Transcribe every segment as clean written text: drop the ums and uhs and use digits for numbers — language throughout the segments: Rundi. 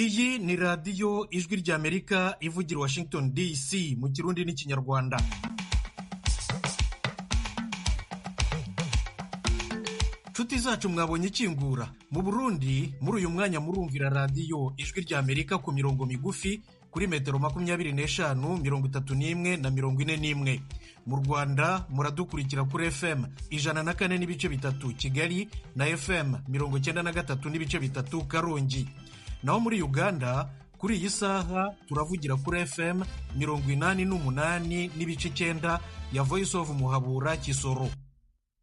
Iyi ni Radiyo Ijwi ry'Amerika ivugira Washington DC mu Kirundi n'Ikinyarwanda. Nshuti zacu, mwabonye ikingura mu Burundi. Muri uyu mwanya murumvira Radiyo Ijwi ry'Amerika ku mirongo migufi kuri metero 25, 31 na 41. Mu Rwanda muradukurikira kuri FM 104.3 Kigali na FM 93.3 Karongi. Naho muri Uganda kuri iyi saha turavugira kuri FM 88.9 ya Voice of Muhabura, Kisoro.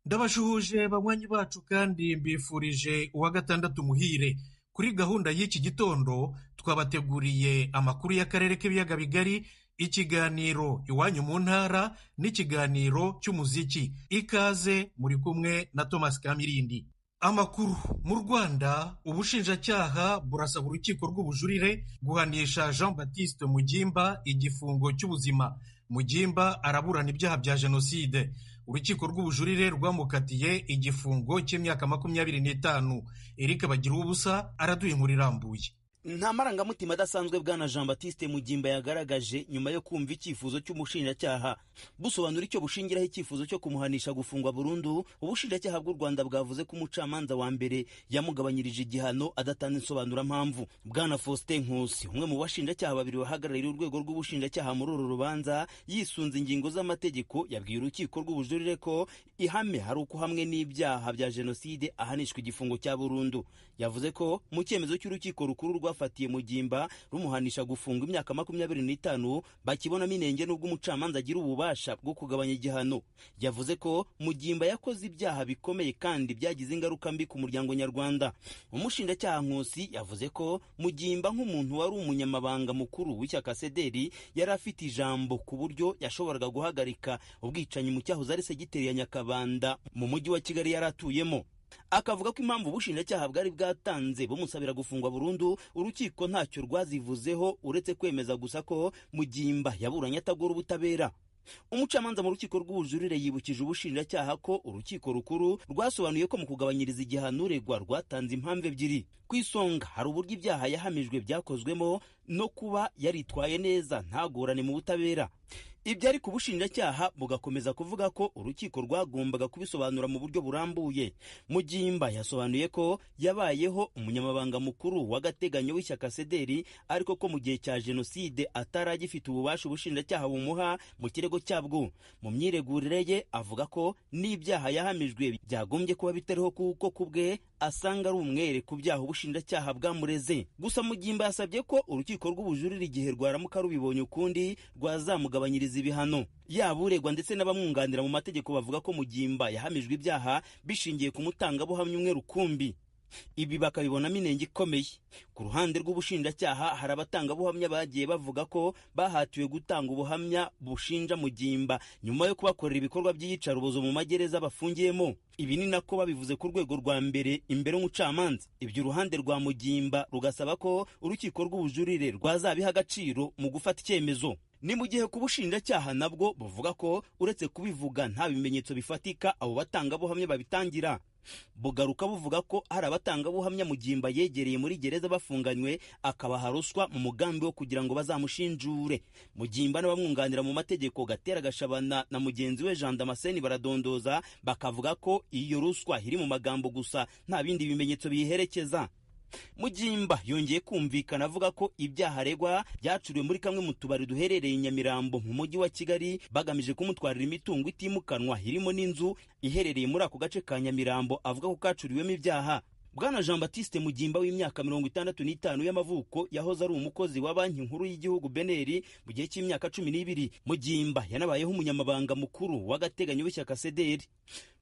Ndabashuhuje banywanyi bacu kandi mbifurije uwa gatandatu muhire. Kuri gahunda y'iki gitondo twabateguriye amakuru y'akarere k'ibiyaga bigari, ikiganiro Iwanyu mu Ntara n'ikiganiro cy'umuziki. Ikaze, muri kumwe na Thomas Kamirindi. Amakuru mu Rwanda: ubushinjacyaha burasaba urukiko rw'ubujurire guhanisha Jean Baptiste Mugimba igifungo cy'ubuzima. Mugimba araburana ibyaha bya jenoside. Urukiko rw'ubujurire rwamukatiye igifungo cy'imyaka 25. Eric Bagiruwubusa araduha inkuru irambuye. Nta marangamutima adasanzwe bwana Jean Baptiste Mugimba yagaragaje nyuma yo kumva icyifuzo cy'umushinjacyaha busobanura icyo bushingiraho icyifuzo cyo kumuhanisha gufungwa burundu. Ubushinjacyaha bw'u Rwanda bwavuze ko umucamanza wa mbere yamugabanyirije igihano adatanze insobanurampamvu. Bwana Faustin Nkusi, umwe mu bashinjacyaha babiri bahagarariye urwego rw'ubushinjacyaha muri uru rubanza, yisunze ingingo z'amategeko, yabwiye urukiko rw'ubujurire ko ihame hari uko hamwe n'ibyaha bya jenoside ahanishwa igifungo cya burundu. Yavuze ko mu cyemezo cy'urukiko rukuru rwafatiye Mugimba rumuhanisha gufunga imyaka 25 bakibonamo inenge, n'ubwo umucamanza agira ububasha bwo kugabanya igihano. Yavuze ko Mugimba yakoze ibyaha bikomeye kandi byagize ingaruka mbi ku muryango nyarwanda. Umushinjacyaha Nkusi yavuze ko Mugimba, nk'umuntu wari umunyamabanga mukuru w'ishyaka Sederi, yari afite ijambo ku buryo yashoboraga guhagarika ubwicanyi mu cyahoze ari segiteri ya Nyakabanda mu mujyi wa Kigali yari atuyemo. Akavuga ko impamvu ubushinjacyaha bwari bwatanze bumusabira gufungwa burundu urukiko ntacyo rwazivuzeho, uretse kwemeza gusa ko Mugimba yaburanye atagora ubutabera. Umucamanza mu rukiko rw'ubujurire yibukije ubushinjacyaha ko urukiko rukuru rwasobanuye ko mu kugabanyiriza igihano uregwa rwatanze impamvu ebyiri. Ku isonga hari uburyo ibyaha yahamijwe byakozwemo no kuba yaritwaye neza ntagorane mu butabera. Ibyo ariko ubushinjacyaha bugakomeza kuvuga ko urukiko rwagombaga kubisobanura mu buryo burambuye. Mugimba yasobanuye ko yabayeho umunyamabanga mukuru w'agateganyo w'ishyaka Sederi, ariko ko mu gihe cya jenoside atari agifite ububasha ubushinjacyaha bumuha mu kirego cyabwo. Mu myiregurire ye avuga ko n'ibyaha yahamijwe byagombye kuba bitariho, kuko ku bwe asanga ari umwere ku byaha ubushinjacyaha bwamureze. Gusa Mugimba yasabye ko urukiko rw'ubujurire, igihe rwaramuka rubibonye ukundi, rwazamugabanyiriza ibihano. Yaba uregwa ndetse n'abamwunganira mu mategeko bavuga ko Mugimba yahamijwe ibyaha bishingiye ku mutangabuhamya umwe rukumbi, ibi bakabibonamo inenge ikomeye. Ku ruhande rw'ubushinjacyaha hari abatangabuhamya bagiye bavuga ko bahatiwe gutanga ubuhamya bushinja Mugimba nyuma yo kubakorera ibikorwa by'iyicarubozo mu magereza bafungiyemo. Ibi ni nako babivuze ku rwego rwa mbere imbere y'umucamanza. Ibyo uruhande rwa Mugimba rugasaba ko urukiko rw'ubujurire rwazabiha agaciro mu gufata icyemezo. Ni mu gihe ku bushinjacyaha nabwo buvuga ko uretse kubivuga nta bimenyetso bifatika abo batangabuhamya babitangira. Bugaruka buvuga ko hari abatangabuhamya Mugimba yegereye muri gereza bafunganywe, akabaha ruswa mu mugambi wo kugira ngo bazamushinjure. Mugimba n'abamwunganira mu mategeko Gatera Gashabana na mugenzi we Jean Damascene baradondoza, bakavuga ko iyo ruswa iri mu magambo gusa, nta bindi bimenyetso biyiherekeza. Mugimba yongeye kumvikana avuga ko ibyaha aregwa byacuriwe muri kamwe mu tubari duherereye i Nyamirambo mu mujyi wa Kigali, bagamije kumutwarira imitungo itimukanwa irimo n'inzu iherereye muri ako gace ka Nyamirambo avuga ko kacuriwemo ibyaha. Bwana Jean Baptiste Mugimba w'imyaka 65 y'amavuko yahoze ari umukozi wa Banki Nkuru y'Igihugu Beneri mu gihe cy'imyaka 12. Mugimba yanabayeho umunyamabanga mukuru w'agateganyo w'ishyaka Sederi.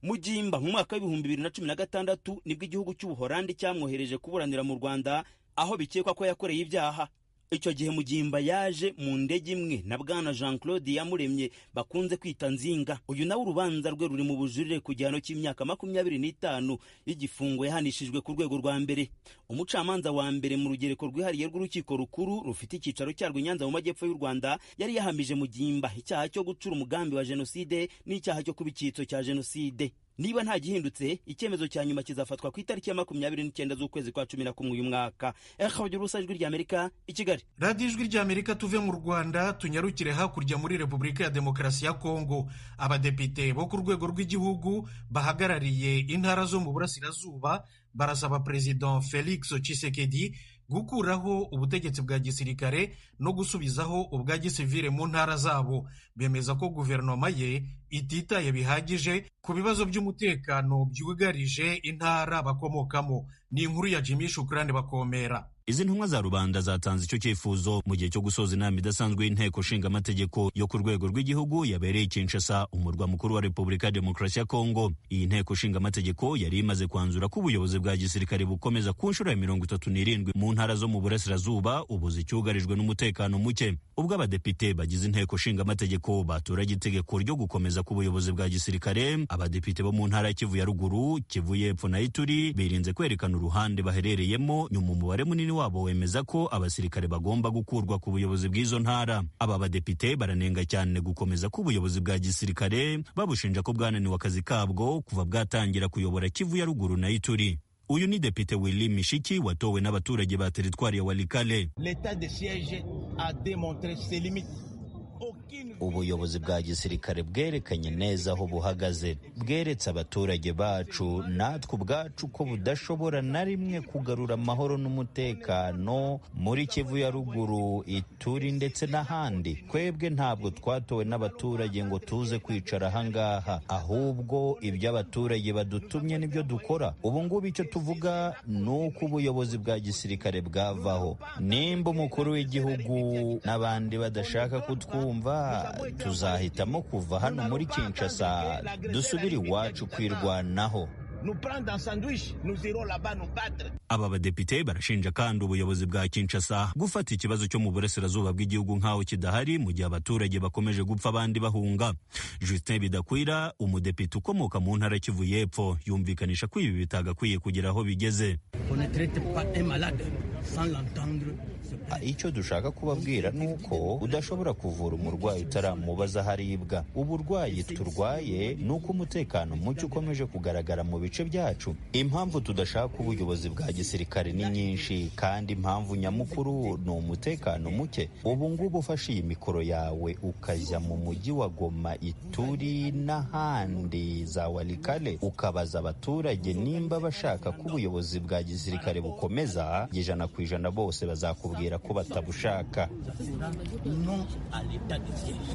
Mugimba mu mwaka wa 2016 nibwo igihugu cy'Ubuholandi cyamwohereje kuburanira mu Rwanda, aho bikekwa ko yakoreye ibyaha. Icyo gihe Mugimba yaje mu ndege imwe na bwana Jean Claude Yamuremye bakunze kwita Nzinga. Uyu nawe urubanza rwe ruri mu bujurire ku gihano cy'imyaka 25 y'igifungo yahanishijwe ku rwego rwa mbere. Umucamanza wa mbere mu rugereko rwihariye rw'urukiko rukuru rufite icyicaro cyarwo i Nyanza mu majyepfo y'u Rwanda yari yahamije Mugimba icyaha cyo gucura umugambi wa jenoside n'icyaha cyo kuba icyitso cya jenoside. Niba nta gihindutse, icyemezo cya nyuma kizafatwa ku itariki ya 29 z'ukwezi kwa 11 uyu mwaka. Ubusa, Ijwi ry'Amerika, i Kigali. Radiyo Ijwi ry'Amerika. Tuve mu Rwanda tunyarukire hakurya muri Repubulika ya Demokarasi ya Kongo. Abadepite bo ku rwego rw'igihugu bahagarariye intara zo mu burasirazuba barasaba Perezida Felix Tshisekedi gukuraho ubutegetsi bwa gisirikare no gusubizaho ubwa gisivile mu ntara zabo. Bemeza ko guverinoma ye ititaye bihagije ku bibazo by'umutekano byugarije intara bakomokamo. Ni inkuru ya Jimmy Shukrani Bakomera. Izi ntumwa za rubanda zatanze icyo cyifuzo mu gihe cyo gusoza inama idasanzwe y'inteko nshingamategeko yo ku rwego rw'igihugu yabereye Kinshasa, umurwa mukuru wa Repubulika ya Demokarasi ya Kongo. Iyi nteko nshingamategeko yari imaze kwanzura ko ubuyobozi bwa gisirikare bukomeza ku nshuro ya 37 mu ntara zo mu burasirazuba ubu zicyugarijwe n'umutekano muke. Ubwo abadepite bagize inteko nshingamategeko baturage itegeko ryo gukomeza k'ubuyobozi bwa gisirikare, abadepite bo mu ntara ya Kivu ya ruguru, Kivu y'epfo na Ituri birinze kwerekana uruhande baherereyemo. Nyuma umubare munini wabo wemeza ko abasirikare bagomba gukurwa ku buyobozi bw'izo ntara. Aba badepite baranenga cyane gukomeza k'ubuyobozi bwa gisirikare, babushinja ko bwananiwe akazi kabwo kuva bwatangira kuyobora Kivu ya ruguru na Ituri. Uyu ni Depite Willy Mishiki watowe n'abaturage ba teritwari ya Walikale. Ubuyobozi bwa gisirikare bwerekanye neza aho buhagaze, bweretse abaturage bacu natwe ubwacu ko budashobora na rimwe kugarura amahoro n'umutekano muri Kivu ya ruguru, Ituri ndetse n'ahandi. Twebwe ntabwo twatowe n'abaturage ngo tuze kwicara ahangaha, ahubwo ibyo abaturage badutumye nibyo dukora. Ubu ngubu icyo tuvuga ni uko ubuyobozi bwa gisirikare bwavaho. Nimba umukuru w'igihugu n'abandi badashaka kutwumva, tuzahitamo kuva hano muri Kinshasa dusubire iwacu kwirwanaho. Aba badepite barashinja kandi ubuyobozi bwa Kinshasa gufata ikibazo cyo mu burasirazuba bw'igihugu nk'aho kidahari, mu gihe abaturage bakomeje gupfa abandi bahunga. Justin Bidakwira, umudepite ukomoka mu ntara Kivu y'Epfo, yumvikanisha ko ibi bitagakwiye kugera aho bigeze. Icyo dushaka kubabwira ni uko udashobora kuvura umurwayi utaramubaza aho aribwa. Uburwayi turwaye ni uko umutekano muke ukomeje kugaragara mu bice byacu. Impamvu tudashaka ubuyobozi bwa gisirikare ni nyinshi, kandi impamvu nyamukuru ni umutekano muke. Ubu ngubu ufashe iyi mikoro yawe ukajya mu mujyi wa Goma, Ituri n'ahandi za Walikale, ukabaza abaturage nimba bashaka ko ubuyobozi bwa gisirikare bukomeza, 100% bose bazakubwira ko batabushaka.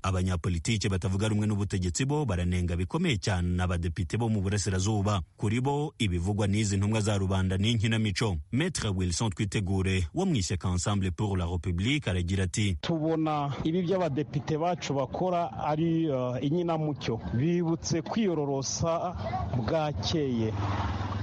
Abanyapolitike batavuga rumwe n'ubutegetsi bo baranenga bikomeye cyane abadepite bo mu burasirazuba. Kuri bo ibivugwa n'izi ntumwa za rubanda ni inkinamico. Maître Wilson Twitegure wo mu ishyaka Ensemble pour la République aragira ati: Tubona ibi by'abadepite bacu bakora ari inkinamucyo. Bibutse kwiyororosa bwakeye,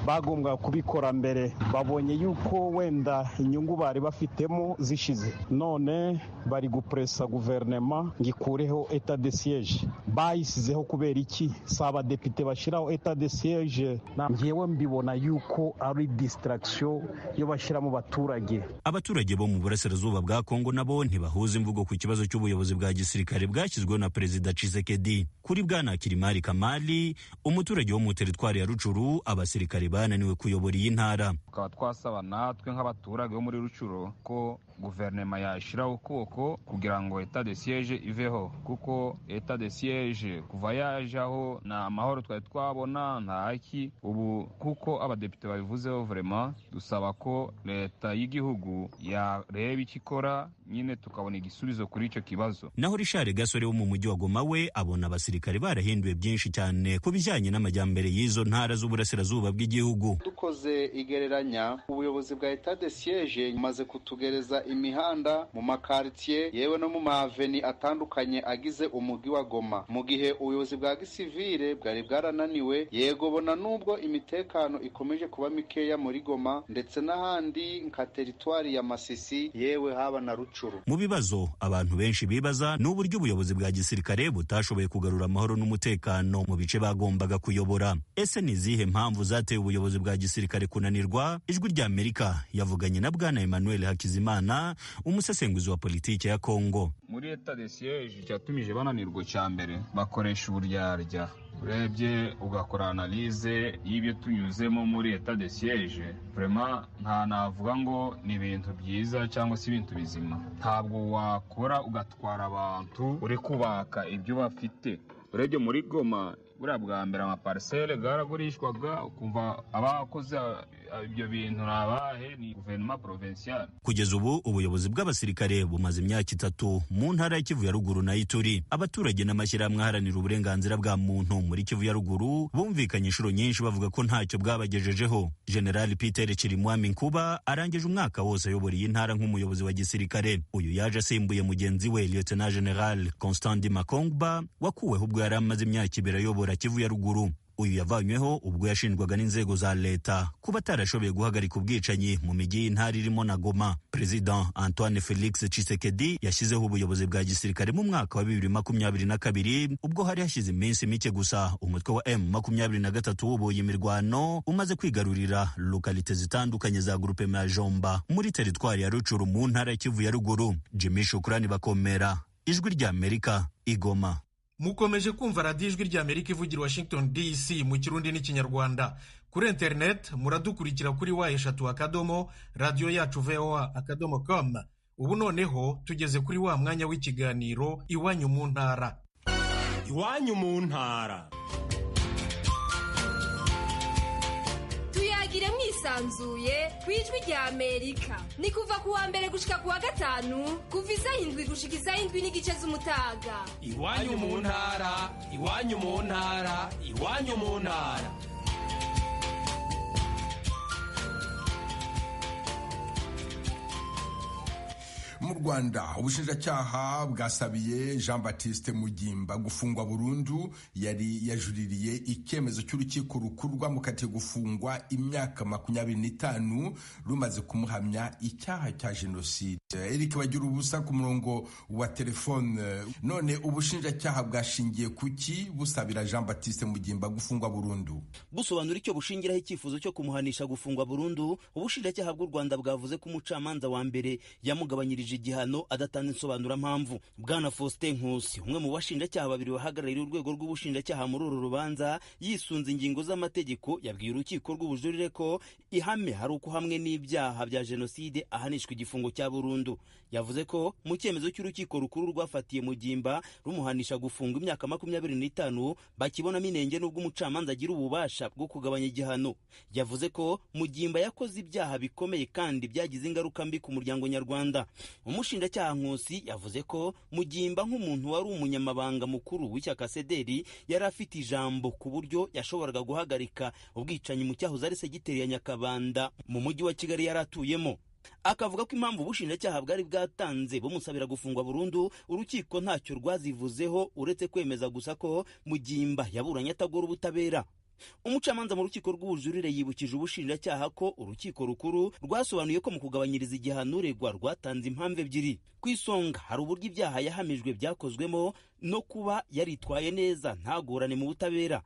bagombwa kubikora mbere. Babonye yuko wenda inyungu bari bafitemo zishize, none bari gupresa guverinema ngo ikureho etat de siege. Bayisizeho kubera iki? Si abadepite bashyiraho etat de siege. Ngewe mbibona yuko ari distraction yo bashyira mu baturage. Abaturage bo mu burasirazuba bwa Kongo nabo ntibahuza imvugo ku kibazo cy'ubuyobozi bwa gisirikare bwashyizweho na Perezida Tshisekedi. Kuri Bwana Kirimari Kamali, umuturage wo mu teritwari ya Rucuru, abasirikare bananiwe kuyobora iyi ntara. Tukaba twasaba natwe nk'abaturage bo muri Rucuro ko guverinoma yashyiraho ukuboko kugira ngo etat de siege iveho, kuko etat de siege kuva yajaho nta amahoro twari twabona, ntaki ubu. Kuko abadepite babivuzeho, vraiment dusaba ko leta y'igihugu yareba icyo ikora nyine, tukabona igisubizo kuri icyo kibazo. Naho Richard Gasore wo mu mujyi wa Goma we abona abasirikare barahinduye byinshi cyane ku bijyanye n'amajyambere y'izo ntara z'uburasirazuba bw'igihugu. Dukoze igereranya, ubuyobozi bwa etat de siege bumaze kutugereza imihanda mu makaritiye, yewe no mu maaveni atandukanye agize umujyi wa Goma, mu gihe ubuyobozi bwa gisivile bwari bwarananiwe. Yego, bona nubwo imitekano ikomeje kuba mikeya muri Goma ndetse n'ahandi nka teritwari ya Masisi, yewe haba na Rucuru. Mu bibazo abantu benshi bibaza ni uburyo ubuyobozi bwa gisirikare butashoboye kugarura amahoro n'umutekano mu bice bagombaga kuyobora. Ese ni izihe mpamvu zateye ubuyobozi bwa gisirikare kunanirwa? Ijwi rya Amerika yavuganye na Bwana Emmanuel Hakizimana, umusesenguzi wa politiki ya Kongo. Muri etat de siege cyatumije bananirwa, cya mbere bakoresha uburyarya. Urebye ugakora analyse y'ibyo tunyuzemo muri etat de siege, vraiment nta navuga ngo ni ibintu byiza cyangwa se ibintu bizima. Ntabwo wakora ugatwara abantu uri kubaka ibyo bafite. Urebye muri Goma buriya bwa mbere amaparisere garagurishwaga, ukumva abakoze ibyo bintu ni abahe? Ni guverinoma provinciale. Kugeza ubu ubuyobozi bw'abasirikare bumaze imyaka 3 mu ntara ya Kivu ya ruguru na Ituri. Abaturage n'amashyirahamwe aharanira uburenganzira bwa muntu muri Kivu ya ruguru bumvikanye inshuro nyinshi bavuga ko ntacyo bwabagejejeho. General Peter Chirimwami Nkuba arangije umwaka wose ayobora iyi ntara nk'umuyobozi wa gisirikare. Uyu yaje asimbuye mugenzi we Lieutenant General Constant Makongba wakuweho ubwo yari amaze imyaka 2 ayobora Kivu ya ruguru. Uyu yavanyweho ubwo yashinjwaga n'inzego za leta kuba atarashoboye guhagarika ubwicanyi mu mijyi y'intara irimo na Goma. President Antoine Felix Tshisekedi yashyizeho ubuyobozi bwa gisirikare mu mwaka wa 2022 ubwo hari hashize iminsi mike gusa umutwe wa M23 wubuye imirwano umaze kwigarurira lokalite zitandukanye za Groupement ya Jomba muri teritwari ya Rucuru mu ntara ya Kivu ya ruguru. Jimmy Shukrani Bakomera, Ijwi ry'Amerika, Igoma. Mukomeje kumva radiyo Ijwi ry'Amerika ivugira Washington DC mu Kirundi n'Ikinyarwanda. Kuri internet muradukurikira kuri w3 radiyo yacu voa.com. Ubu noneho tugeze kuri wa mwanya w'ikiganiro Iwanyu mu ntara. Iwanyu mu ntara. Tuyagire mwisanzuye ku Ijwi ry'Amerika. Ni kuva ku wa mbere gushika ku wa gatanu, kuva isaha 7 gushika isaha 7:30 z'umutaga. Iwanyu mu ntara, iwanyu mu ntara, iwanyu mu ntara. Mu Rwanda ubushinjacyaha bwasabiye Jean Baptiste Mugimba gufungwa burundu. Yari yajuririye icyemezo cy'urukiko rukuru rwamukatiye gufungwa imyaka 25 rumaze kumuhamya icyaha cya jenoside. Eric Bagira ubusa ku murongo wa telefone. None ubushinjacyaha bwashingiye kuki busabira Jean Baptiste Mugimba gufungwa burundu? Busobanura icyo bushingiraho icyifuzo cyo kumuhanisha gufungwa burundu, ubushinjacyaha bw'u Rwanda bwavuze ko umucamanza wa mbere yamugabanyirije igihano adatanga insobanurampamvu. Bwana Faustin Nkusi, umwe mu bashinjacyaha babiri bahagarariye urwego rw'ubushinjacyaha muri uru rubanza, yisunze ingingo z'amategeko yabwiye urukiko rw'ubujurire ko ihame hari uko hamwe n'ibyaha bya jenoside ahanishwa igifungo cya burundu. Yavuze ko mu cyemezo cy'urukiko rukuru rwafatiye Mugimba rumuhanisha gufunga imyaka 25 bakibonamo inenge n'ubwo umucamanza agira ububasha bwo kugabanya igihano. Yavuze ko Mugimba yakoze ibyaha bikomeye kandi byagize ingaruka mbi ku muryango nyarwanda. Umushinjacyaha Nkusi yavuze ko Mugimba nk'umuntu wari umunyamabanga mukuru w'ishyaka Sederi yari afite ijambo ku buryo yashoboraga guhagarika ubwicanyi mu cyahoze ari segiteri ya Nyakabanda mu mujyi wa Kigali yari atuyemo. Akavuga ko impamvu ubushinjacyaha bwari bwatanze bumusabira gufungwa burundu urukiko ntacyo rwazivuzeho uretse kwemeza gusa ko Mugimba yaburanye atagora ubutabera. Umucamanza mu rukiko rw'ubujurire yibukije ubushinjacyaha ko urukiko rukuru rwasobanuye ko mu kugabanyiriza igihano uregwa rwatanze impamvu ebyiri. Ku isonga hari uburyo ibyaha yahamijwe byakozwemo no kuba yaritwaye neza ntagorane mu butabera.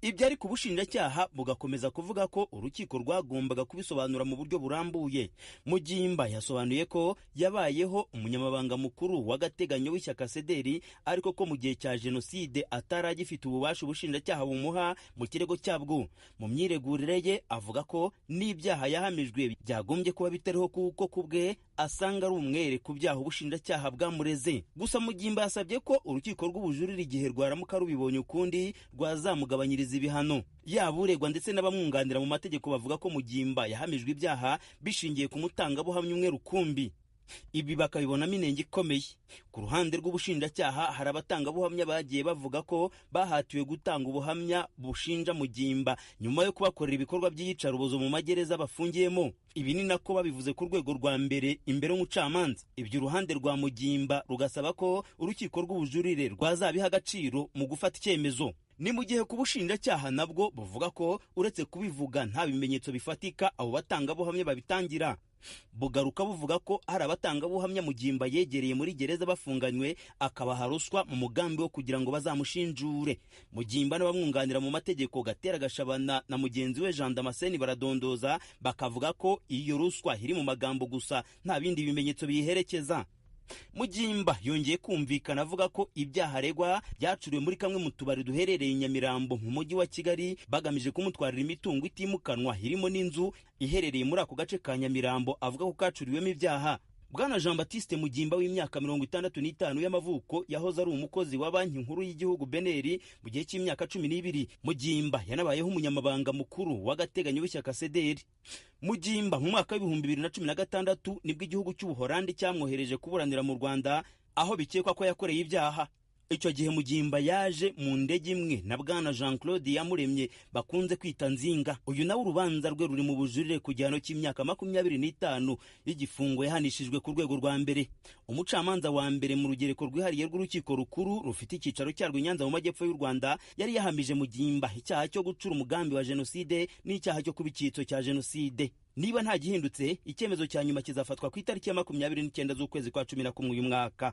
Ibyo ariko ubushinjacyaha bugakomeza kuvuga ko urukiko rwagombaga kubisobanura mu buryo burambuye. Mugimba yasobanuye ko yabayeho umunyamabanga mukuru w'agateganyo w'ishyaka Sederi, ariko ko mu gihe cya jenoside atari agifite ububasha ubushinjacyaha bumuha mu kirego cyabwo. Mu myiregurire ye avuga ko n'ibyaha yahamijwe byagombye kuba bitariho kuko kubwe asanga ari umwere ku byaha ubushinjacyaha bwamureze. Gusa Mugimba yasabye ko urukiko rw'ubujurire igihe rwaramuka rubibonye ukundi rwazamugabanyiriza ibihano. Yaba uregwa ndetse n'abamwunganira mu mategeko bavuga ko Mugimba yahamijwe ibyaha bishingiye ku mutangabuhamya umwe rukumbi. Ibi bakabibonamo inenge ikomeye. Ku ruhande rw'ubushinjacyaha hari abatangabuhamya bagiye bavuga ko bahatiwe gutanga ubuhamya bushinja Mugimba nyuma yo kubakorera ibikorwa by'iyicarubozo mu magereza bafungiyemo. Ibi ni nako babivuze ku rwego rwa mbere imbere y'umucamanza. Ibyo uruhande rwa Mugimba rugasaba ko urukiko rw'ubujurire rwazabiha agaciro mu gufata icyemezo. Ni mu gihe ku bushinjacyaha nabwo buvuga ko uretse kubivuga nta bimenyetso bifatika abo batangabuhamya babitangira. Bugaruka buvuga ko hari abatangabuhamya Mugimba yegereye muri gereza bafunganywe akabaha ruswa mu mugambi wo kugira ngo bazamushinjure. Mugimba n'abamwunganira mu mategeko Gatera Gashabana na mugenzi we Jean Damascene baradondoza bakavuga ko iyo ruswa iri mu magambo gusa nta bindi bimenyetso biyiherekeza. Mugimba yongeye kumvikana avuga ko ibyaha aregwa byacuriwe muri kamwe mu tubari duherereye i Nyamirambo mu mujyi wa Kigali, bagamije kumutwarira imitungo itimukanwa irimo n'inzu iherereye muri ako gace ka Nyamirambo avuga ko kacuriwemo ibyaha. Bwana Jean Baptiste Mugimba w'imyaka 65 y'amavuko yahoze ari umukozi wa Banki Nkuru y'Igihugu BNR mu gihe cy'imyaka 12. Mugimba yanabayeho umunyamabanga mukuru w'agateganyo w'ishyaka CDR. Mugimba mu mwaka wa 2016 nibwo igihugu cy'Ubuholandi cyamwohereje kuburanira mu Rwanda, aho bikekwa ko yakoreye ibyaha. Icyo gihe Mugimba yaje mu ndege imwe na Bwana Jean Claude Yamuremye bakunze kwita Nzinga. Uyu nawe urubanza rwe ruri mu bujurire ku gihano cy'imyaka 25 y'igifungo yahanishijwe ku rwego rwa mbere. Umucamanza wa mbere mu rugereko rwihariye rw'urukiko rukuru rufite icyicaro cyarwo i Nyanza mu majyepfo y'u Rwanda yari yahamije Mugimba icyaha cyo gucura umugambi wa jenoside n'icyaha cyo kuba icyitso cya jenoside. Niba nta gihindutse, icyemezo cya nyuma kizafatwa ku itariki ya 29 z'ukwezi kwa 11 uyu mwaka.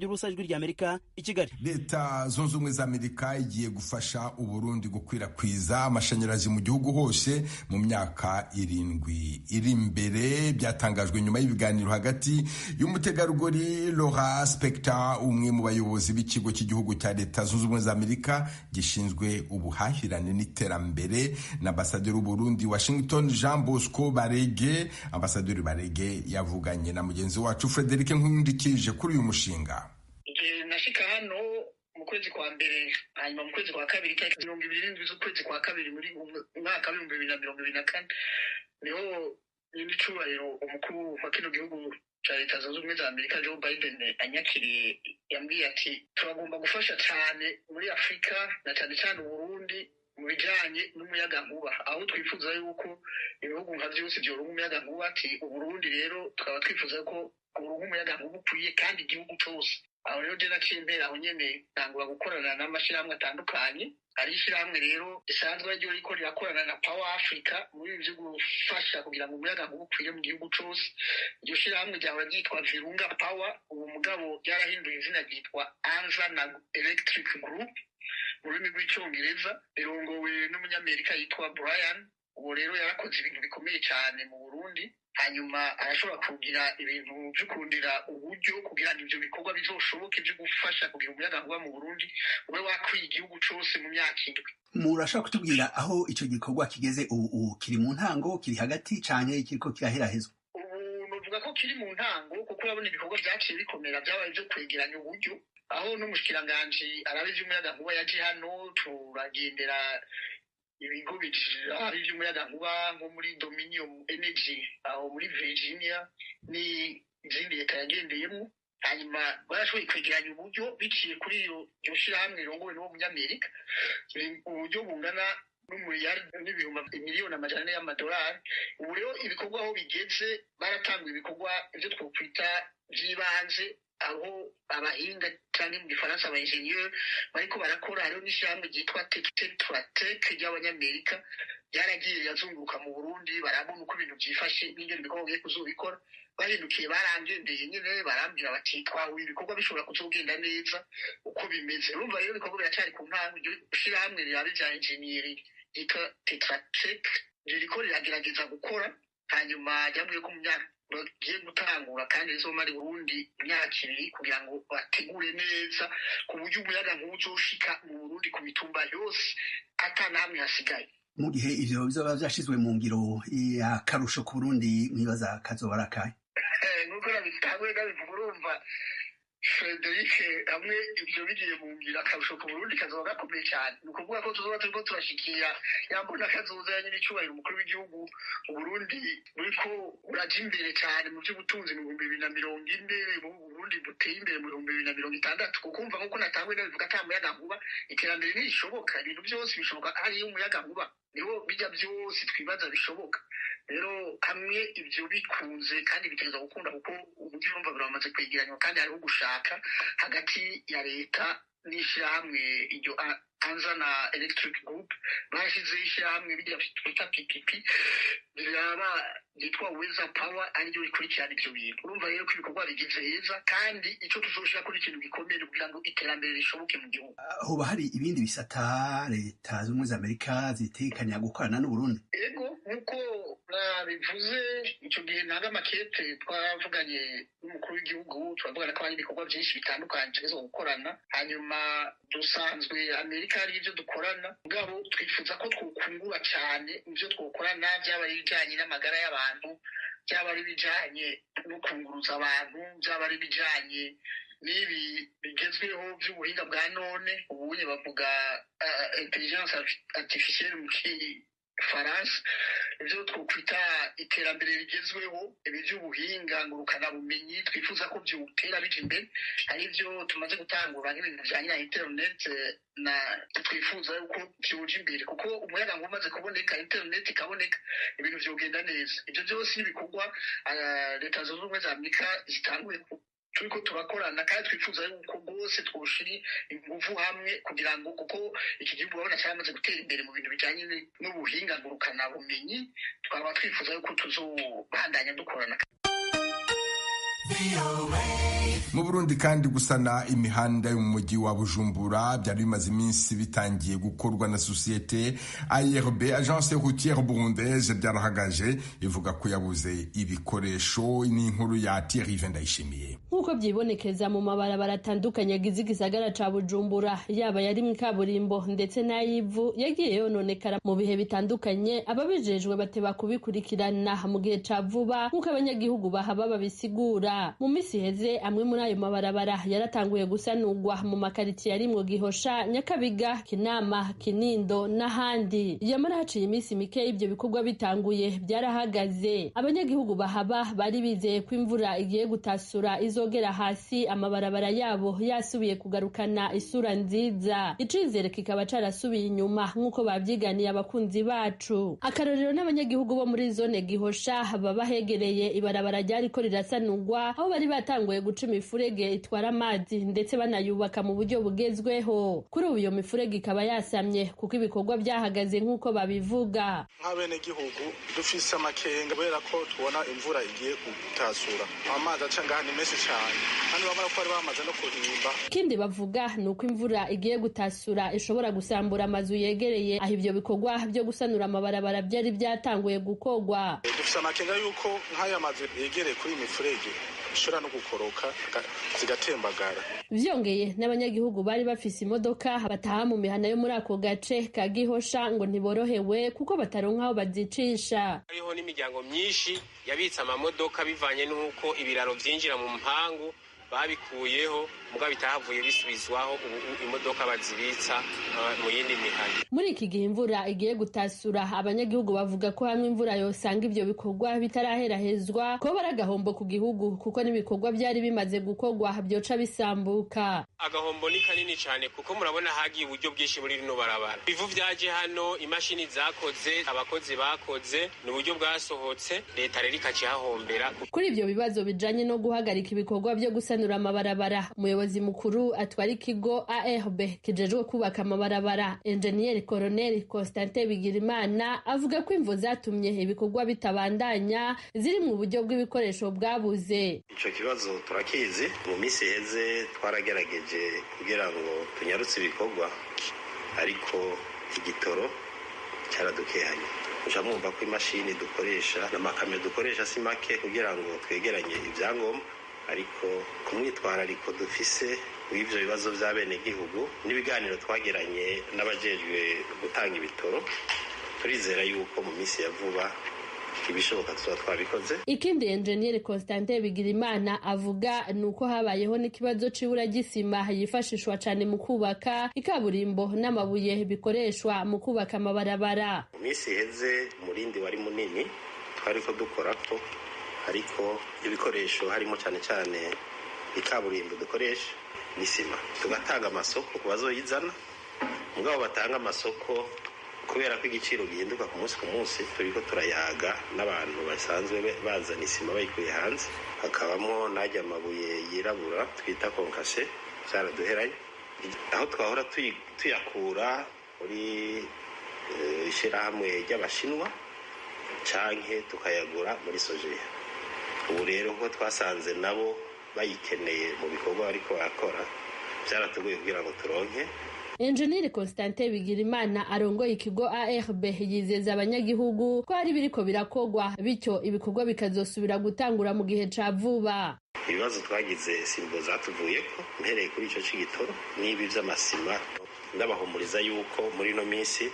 Ubusa, Ijwi rya Amerika, i Kigali. Leta Zunze Ubumwe za Amerika igiye gufasha Uburundi gukwirakwiza amashanyarazi mu gihugu hose mu myaka 7 iri imbere. Byatangajwe nyuma y'ibiganiro hagati y'umutegarugori Laura Spector, umwe mu bayobozi b'ikigo cy'igihugu cya Leta Zunze Ubumwe za Amerika gishinzwe ubuhahirane n'iterambere, na ambasaderi w'Uburundi Washington Jean Bosco Barege. Ambasaderi Barege yavuganye na mugenzi wacu Frederic Nkundikije kuri uyu mushinga. Nashika hano mu kwezi kwa mbere, hanyuma mu kwezi kwa kabiri, itariki 27 z'ukwezi kwa kabiri muri mwaka wa 2024, niho nyir'icubahiro umukuru wa kino gihugu cya Leta Zunze Ubumwe za Amerika Joe Biden anyakiriye, yambwiye ati: "Turagomba gufasha cyane muri Afurika na cyane cyane Uburundi mu bijanye n'umuyagankuba, aho twifuza yuko ibihugu nka vyose vyoronka umuyagankuba." Ati: "Uburundi rero tukaba twifuza ko buronka umuyagankuba ukwiye kandi igihugu cose." Aho rero je naciye mpera aho nyene ntangura gukorana n'amashirahamwe atandukanye. Hari ishirahamwe rero risanzwe ryo riko rirakorana na Power Africa muri ibi vyo gufasha kugira ngo umuyagankuba ukwire mu gihugu cose. Iryo shirahamwe ryahora ryitwa Virunga Power, ubu mugabo ryarahinduye izina ryitwa Anza na Electric Group mu rurimi rw'Icyongereza, rirongowe n'umunyamerika yitwa Brian. Uwo rero yarakoze ibintu bikomeye cyane mu Burundi, hanyuma arashobora kugira ibintu byo kurondera uburyo kugira ngo ivyo bikorwa bizoshoboke byo gufasha kugira umuyagankuba mu Burundi ube wakwiye igihugu cose mu myaka 7. Murashobora kutubwira aho ico gikorwa kigeze ubu? Kiri mu ntango, kiri hagati, canke kiriko kiraherahezwa? Ubu novuga ko kiri mu ntango, kuko urabona ibikorwa vyaciye bikomera vyabaye vyo kwegeranya uburyo, aho n'umushikiranganji araba ivy'umuyagankuba yaje hano, turagendera ibigo bijari ivy'umuyagankuba nko muri Dominion Energy aho muri Virginia n'izindi leta yagendeyemo. Hanyuma barashoboye kwegeranya uburyo biciye kuri iyo iryo shirahamwe rirongowe n'uwo munyamerika, uburyo bungana n'umuriyari n'ibihumbi miliyoni 400 y'amadolari. Ubu rero ibikorwa aho bigeze, baratanguye ibikorwa ivyo twokwita vy'ibanze, aho abahinga cyangwa mu gifaransa aba ingénieur bariko barakora. Hariho n'ishyirahamwe ryitwa Tetratec ry'abanyamerika ryaragiye rirazunguruka mu Burundi, barabona uko ibintu byifashe n'ingene ibikorwa bagiye kuzobikora. Bahindukiye barangendeye nyine, barambwira bati: "Twahuye ibikorwa bishobora kuzogenda neza uko bimeze." Urumva rero ibikorwa biracyari ku ntango. Iryo shirahamwe riraba ivya engineering ryitwa Tetratec ririko riragerageza gukora, hanyuma ryambwiye ko mu myaka bagiye gutangura kandi rizomara i Burundi imyaka 2 kugira ngo bategure neza ku buryo umuyaga nkuba uzoshika mu Burundi ku mitumba yose ata namwe hasigaye. Mu gihe ivyo bizoba vyashizwe mu ngiro, akarusho ku Burundi mwibaza kazoba ari akahe? Nk'uko nabitanguye nabivuga, urumva Frederic, hamwe ivyo bigiye mu ngiro, akarusho ku Burundi kazoba gakomeye cyane. Ni ukuvuga ko tuzoba turiko turashikira yambona kazoza ya nyir'icyubahiro umukuru w'igihugu, Uburundi buriko buraja imbere cyane mu by'ubutunzi mu 2040, Uburundi buteye imbere mu 2060, kuko umva nk'uko natanguye nabivuga, ata muyaga nkuba iterambere ntirishoboka. Ibintu byose bishoboka hariyo umuyaga nkuba, niho bijya byose twibaza bishoboka. Rero hamwe ibyo bikunze, kandi bitegerezwa gukunda kuko uburyo urumva biramaze kwegeranywa kandi hariho gushaka hagati ya leta n'ishyirahamwe iryo Anza na Electric Group. Barashyizeho ishyirahamwe bijya twita PPP riraba ryitwa Weza Power, ariryo rikurikirana ibyo bintu. Urumva rero ko ibikorwa bigeze heza, kandi icyo tuzoshira kuri ikintu gikomeye kugira ngo iterambere rishoboke mu gihugu. Hoba hari ibindi bisata Leta Z'Ubumwe za Amerika zitekanya gukorana n'Uburundi? Ego, nk'uko Bivuze icyo gihe ntabwo amakete twavuganye n'umukuru w'igihugu, turavugana ko hari ibikorwa byinshi bitandukanye tugezeho gukorana. Hanyuma dusanzwe Amerika hari ibyo dukorana, mugabo twifuza ko twokungura cyane ibyo twokorana, byaba ari ibijyanye n'amagara y'abantu, byaba ari ibijyanye no kunguruza abantu, byaba ari ibijyanye n'ibi bigezweho by'ubuhinga bwa none, ubunye bavuga intelligence artificielle mu Faransa, ibyo twokwita iterambere rigezweho, ibi by'ubuhinga ngurukanabumenyi twifuza ko byotera bija imbere. Hari ibyo tumaze gutangura nk'ibintu bijanye na internet, na twifuza yuko byoja imbere, kuko umuyaga ngo umaze kuboneka, internet ikaboneka, ibintu vyogenda neza. Ibyo byose n'ibikorwa Leta Zunze Ubumwe za Amerika zitanguye turiko turakorana, kandi twifuza yuko rwose twoshira inguvu hamwe kugira ngo, kuko iki gihugu urabona cyamaze gutera imbere mu bintu bijanye n'ubuhinga ngurukanabumenyi, twaba twifuza yuko tuzobandanya dukorana. Mu Burundi kandi, gusana imihanda yo mu mujyi wa Bujumbura byari bimaze iminsi bitangiye gukorwa na sosiyete ARB, Agence Routière Burundaise, byarahagaje, ivuga ko yabuze ibikoresho. N'inkuru ya Thierry Ndayishimiye. Nk'uko byibonekeza mu mabarabara atandukanye agize igisagara ca Bujumbura, yaba yari mu kaburimbo ndetse n'ayivu, yagiye yononekara mu bihe bitandukanye, ababijejwe bateba kubikurikirana mu gihe ca vuba, nk'uko abanyagihugu bahaba babisigura. Mu minsi iheze amwe muri ayo mabarabara yaratanguye gusanurwa mu makaritiye arimwo Gihosha, Nyakabiga, Kinama, Kinindo n'ahandi. Yamara haciye iminsi mike ibyo bikorwa bitanguye, byarahagaze. Abanyagihugu bahaba bari bizeye ko imvura igiye gutasura izogera hasi amabarabara yabo yasubiye kugarukana isura nziza. Icizere kikaba carasubiye inyuma, nk'uko babyiganiye abakunzi bacu. Akarorero n'abanyagihugu bo muri zone Gihosha baba hegereye ibarabara ryariko rirasanurwa, aho bari batanguye guca imifurege itwara amazi ndetse banayubaka mu buryo bugezweho. Kuri ubu iyo mifurege ikaba yasamye kuko ibikorwa byahagaze, nk'uko babivuga. Nk'abenegihugu dufise amakenga kubera ko tubona imvura igiye gutasura, amazi aca ngaha ni menshi cyane, kandi urabona ko bari bamaze no kuhimba. Ikindi bavuga ni uko imvura igiye gutasura ishobora gusambura amazu yegereye aho ivyo bikorwa byo gusanura amabarabara byari byatanguye gukorwa. Dufise amakenga yuko nk'aya mazu yegereye kuri iyi mifurege ishobora no gukoroka zigatembagara. Vyongeye, n'abanyagihugu bari bafise imodoka bataha mu mihana yo muri ako gace ka Gihosha ngo ntiborohewe kuko bataronka aho bazicisha. Hariho n'imiryango myinshi yabitse amamodoka bivanye n'uko ibiraro vyinjira mu mpangu babikuyeho, muga bitahavuye bisubizwaho, ubu imodoka bazibitsa mu yindi mihana. Muri iki gihe imvura igiye gutasura, abanyagihugu bavuga ko hamwe imvura yosanga ivyo bikorwa bitaraherahezwa ko bari agahombo ku gihugu, kuko n'ibikorwa byari bimaze gukorwa byoca bisambuka. Agahombo ni kanini cyane, kuko murabona hagiye uburyo bwinshi muri rino barabara, ibivu vyaje hano, imashini zakoze, abakozi bakoze, ni uburyo bwasohotse, leta rero ikacihahombera. Kuri ivyo bibazo bijanye no guhagarika ibikorwa vyo gusanura amabarabara, umuyobozi mukuru atwara ikigo ARB kijejwe kubaka amabarabara, Enjeniyeri Colonel Constantin Bigirimana, avuga ko imvo zatumye ibikorwa bitabandanya ziri mu buryo bw'ibikoresho bwabuze. Ico kibazo turakizi, mu minsi iheze twaragerageje kugira ngo tunyarutse ibikorwa, ariko igitoro cyaradukehanye. Muca mwumva ko imashini dukoresha n'amakamyo dukoresha si make kugira ngo twegeranye ibyangombwa, ariko ku mwitwarariko dufise w'ivyo bibazo vy'abenegihugu n'ibiganiro twagiranye n'abajejwe gutanga ibitoro, turizera yuko mu minsi ya vuba ibishoboka tuba twabikoze. Ikindi Enjeniyeri Constantin Bigirimana avuga ni uko habayeho n'ikibazo c'ibura ry'isima yifashishwa cane mu kubaka ikaburimbo n'amabuye bikoreshwa mu kubaka amabarabara. Mu minsi iheze umurindi wari munini twariko dukorako, ariko ibikoresho harimo cyane cyane ikaburimbo dukoresha n'isima, tugatanga amasoko ku bazoyizana, mugabo batanga amasoko kubera ko igiciro gihinduka ku munsi ku munsi, turiko turayaga n'abantu basanzwe bazana isima bayikuye hanze, hakabamo n'ajya amabuye yirabura twita konkase, byaraduheranye aho twahora tuyakura muri ishyirahamwe ry'Abashinwa canke tukayagura muri Sojeya. Ubu rero ko twasanze nabo bayikeneye mu bikorwa bariko barakora, byaratugoye kugira ngo turonke Enjeniyeri Constantin Bigirimana arongoye ikigo ARB yizeza abanyagihugu ko hari biriko birakogwa, bityo ibikorwa bikazosubira gutangura mu gihe ca vuba. Ibibazo twagize simbo zatuvuyeko, mpereye kuri ico c'igitoro n'ibi vy'amasima, ndabahumuriza yuko muri ino minsi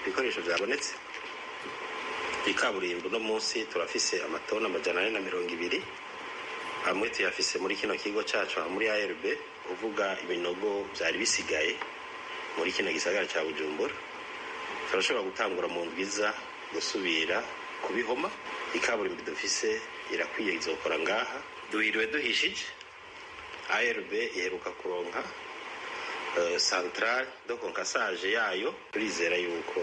ibikoresho vyabonetse. Ikaburimbo no munsi turafise amatoni 420, amwe tuyafise muri kino kigo cacu aha muri ARB, uvuga ibinogo vyari bisigaye muri kino gisagara ca Bujumbura turashobora gutangura mu ndwiza gusubira kubihoma. Ikaburimbo dufise irakwiye, izokora ngaha. Duhiriwe duhishije, ARB iheruka kuronka centrale de concassage yayo, turizera yuko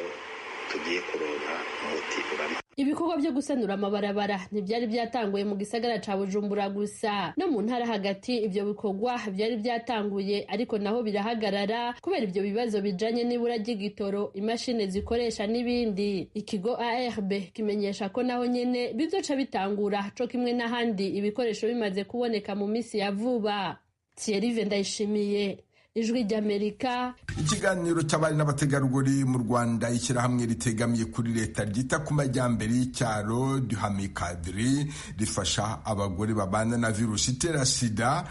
tugiye kuronka umuti urama. Ibikorwa byo gusanura amabarabara ntibyari byatanguye mu gisagara ca Bujumbura gusa, no mu ntara hagati ivyo bikorwa byari byatanguye, ariko naho birahagarara kubera ivyo bibazo bijanye n'ibura ry'igitoro, imashini zikoresha n'ibindi. Ikigo ARB kimenyesha ko naho nyene bizoca bitangura co kimwe n'ahandi ibikoresho bimaze kuboneka mu misi ya vuba. Thierry Ndayishimiye, Ijwi ry'Amerika. Ikiganiro cy'abari n'abategarugori mu Rwanda, ishyirahamwe ritegamiye kuri leta ryita ku majyambere y'icyaro Duhamikadiri rifasha abagore babana na virusi itera sida,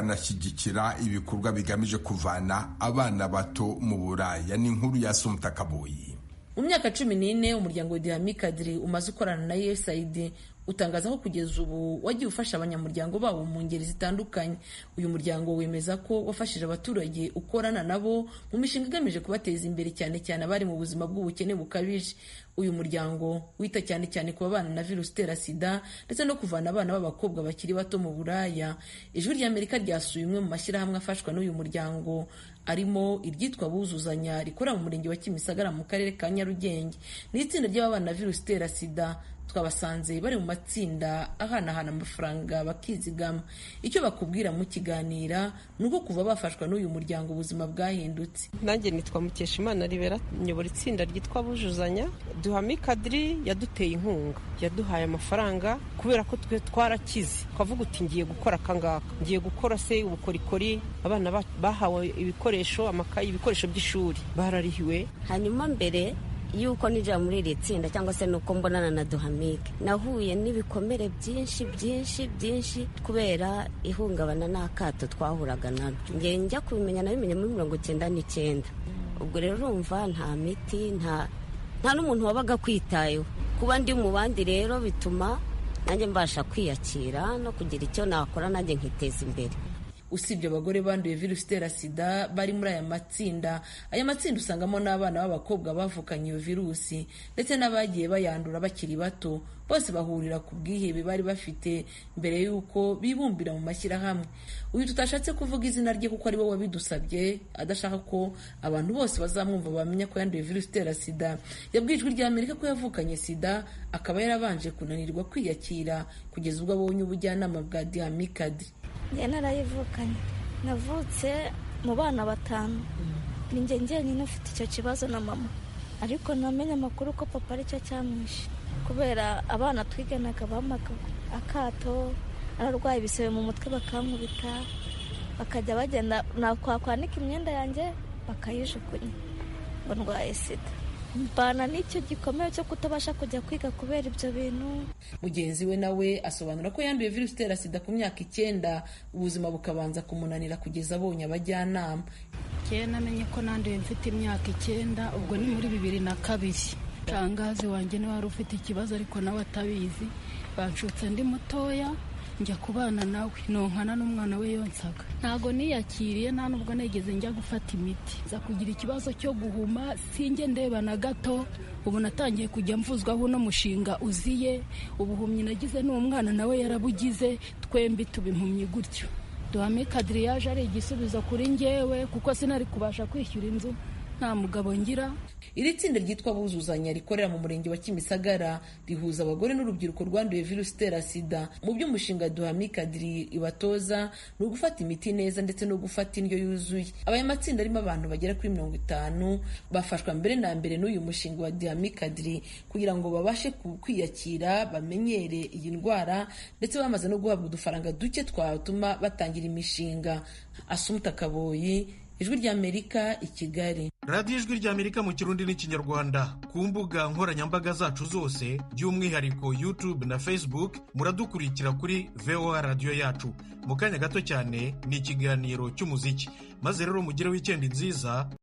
rikanashyigikira ibikorwa bigamije kuvana abana bato mu buraya. Ni inkuru ya Sumta Kaboyi. Mu myaka 14 umuryango Duhamikadiri umaze ukorana na USAID utangaza ko kugeza ubu wagiye ufasha abanyamuryango bawo mu ngeri zitandukanye. Uyu muryango wemeza ko wafashije abaturage ukorana nabo mu mishinga igamije kubateza imbere, cyane cyane abari mu buzima bw'ubukene bukabije. Uyu muryango wita cyane cyane ku babana na virusi itera sida ndetse no kuvana abana b'abakobwa bakiri bato mu buraya. Ijwi ry'Amerika ryasuye umwe mu mashyirahamwe afashwa n'uyu muryango, arimo iryitwa Buzuzanya rikora mu murenge wa Kimisagara mu karere ka Nyarugenge. Ni itsinda ry'ababana na virusi itera sida. Twabasanze bari mu matsinda ahanahana amafaranga bakizigama. Icyo bakubwira mu kiganira ni uko kuva bafashwa n'uyu muryango ubuzima bwahindutse. Nanjye nitwa Mukeshimana Ribera, nyobora itsinda ryitwa Bujuzanya. Duhamikadiri yaduteye inkunga, yaduhaye amafaranga kubera ko twe twarakize, twavuga uti ngiye gukora akangaka, ngiye gukora se ubukorikori. Abana bahawe ibikoresho, amakayi, ibikoresho by'ishuri bararihiwe. Hanyuma mbere yuko nijya muri iri tsinda cyangwa se nuko mbonana na Duhamike, nahuye n'ibikomere byinshi byinshi byinshi kubera ihungabana n'akato twahuraga nabyo. Nge njya kubimenya nabimenye muri 99. Ubwo rero urumva nta miti, nta n'umuntu wabaga kwitayeho. Kuba ndi mu bandi rero bituma nanjye mbasha kwiyakira no kugira icyo nakora nanjye nkiteza imbere. Usibye abagore banduye virusi itera sida bari muri aya matsinda, usangamo n'abana b'abakobwa bavukanye iyo virusi ndetse n'abagiye bayandura bakiri bato. Bose bahurira ku bwihebe bari bafite mbere y'uko bibumbira mu mashyirahamwe. Uyu tutashatse kuvuga izina rye kuko ari we wabidusabye, adashaka ko abantu bose bazamwumva bamenya ko yanduye virusi itera sida, yabwiye Ijwi ry'Amerika ko yavukanye sida, akaba yarabanje kunanirwa kwiyakira kugeza ubwo abonye ubujyanama bwa Duhamikadiri. Njye narayivukanye, navutse mu bana 5, ni njye njyenyine ufite icyo kibazo na mama, ariko namenye amakuru ko papa aricyo cyamwishe kubera abana twiganaga bamaga akato, ararwaye ibisebe mu mutwe bakankubita, bakajya bagenda nakwanika imyenda yanjye bakayijugunya ngo ndwaye sida. Mbana n'icyo gikomere cyo kutabasha kujya kwiga kubera ibyo bintu. Mugenzi we nawe asobanura ko yanduye virusi itera sida ku myaka 9, ubuzima bukabanza kumunanira kugeza abonye abajyanama. Njyewe namenye ko nanduye mfite imyaka 9, ubwo ni muri 2002. Shangazi wanjye niwe wari ufite ikibazo ariko nawe atabizi, banshutse ndi mutoya njya kubana nawe, nonkana n'umwana we yonsaga. Ntago niyakiriye, nta nubwo nigeze njya gufata imiti, nza kugira ikibazo cyo guhuma, sinjye ndeba na gato. Ubu natangiye kujya mvuzwaho uno mushinga uziye, ubuhumyi nagize n'umwana nawe yarabugize, twembi tuba impumyi gutyo. Duhamikadiri yaje ari igisubizo kuri njyewe kuko sinari kubasha kwishyura inzu, nta mugabo ngira. Iri tsinda ryitwa Buzuzanya rikorera mu murenge wa Kimisagara rihuza abagore n'urubyiruko rwanduye virusi itera sida. Mu by'umushinga Duhamikadiri ibatoza ni ugufata imiti neza ndetse no gufata indyo yuzuye. Aya matsinda arimo abantu bagera kuri 50 bafashwa mbere na mbere n'uyu mushinga wa Duhamikadiri kugira ngo babashe kwiyakira, bamenyere iyi ndwara, ndetse bamaze no guhabwa udufaranga duke twatuma batangira imishinga. Asumta Kaboyi, Ijwi ry'Amerika i Kigali. Radiyo Ijwi ry'Amerika mu Kirundi n'Ikinyarwanda, ku mbuga nkoranyambaga zacu zose, by'umwihariko YouTube na Facebook, muradukurikira kuri VOA Radiyo yacu. Mu kanya gato cyane ni ikiganiro cy'umuziki, maze rero mugire wikendi nziza.